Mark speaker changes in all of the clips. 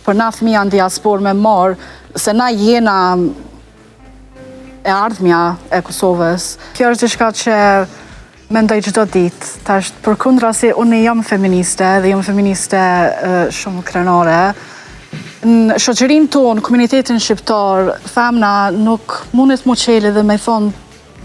Speaker 1: për na fëmija në diasporë me marë, se na jena e ardhmja e Kosovës. Kjo është diçka që mendoj çdo ditë. Tash, përkundra se unë jam feministe dhe jam feministe shumë krenare, në shoqërinë tonë, komunitetin shqiptar, femna nuk mundet mu qelë dhe me thonë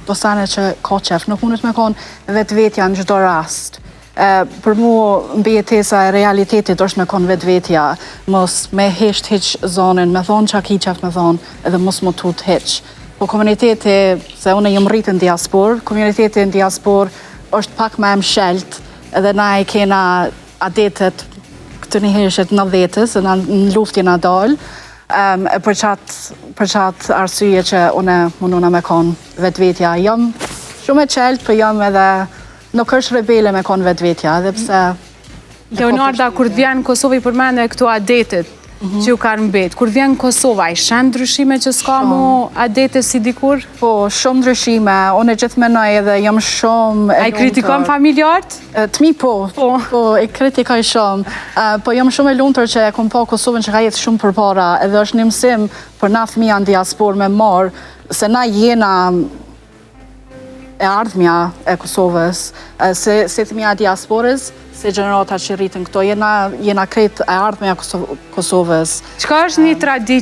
Speaker 1: do sene që ka qef, nuk mundet me konë vetvetja në çdo rast. E, për mu mbijetesa e realitetit është me konë vetvetja, mos me hesht hiq zonin, me thonë qa ki qef me thonë, edhe mos më tut hiq. Po komuniteti, se unë jam rritë në diaspor, komuniteti në diaspor është pak ma e mshelt, edhe na e kena adetet këtë një heshet në vetës, na në luftë jena dalë, um, e për qatë, për qatë arsye që unë munduna me konë vetvetja. Jam shumë e qeltë, po jam edhe nuk është rebele me konë vetvetja, edhe pse
Speaker 2: Leonarda, kur të vjen në Kosovë i përmende këto adetet që ju kanë mbet. Kur vjen në Kosovë, a i sheh ndryshime që s'ka mu adete si dikur?
Speaker 1: Po, shumë ndryshime. Unë e gjithë menoj edhe jam shumë e
Speaker 2: A i kritikon familjarët?
Speaker 1: Të mi po, po, po, e kritikoj shumë. Po jam shumë e lumtur që e kom pa Kosovën që ka jetë shumë përpara, edhe është një mësim për na fëmija në diasporë me marë, se na jena e ardhmja e Kosovës, se, se fëmija e diasporës, se gjenerata që rritën këto, jena, jena krejt e ardhmja e Kosovës.
Speaker 2: Çka është një traditë?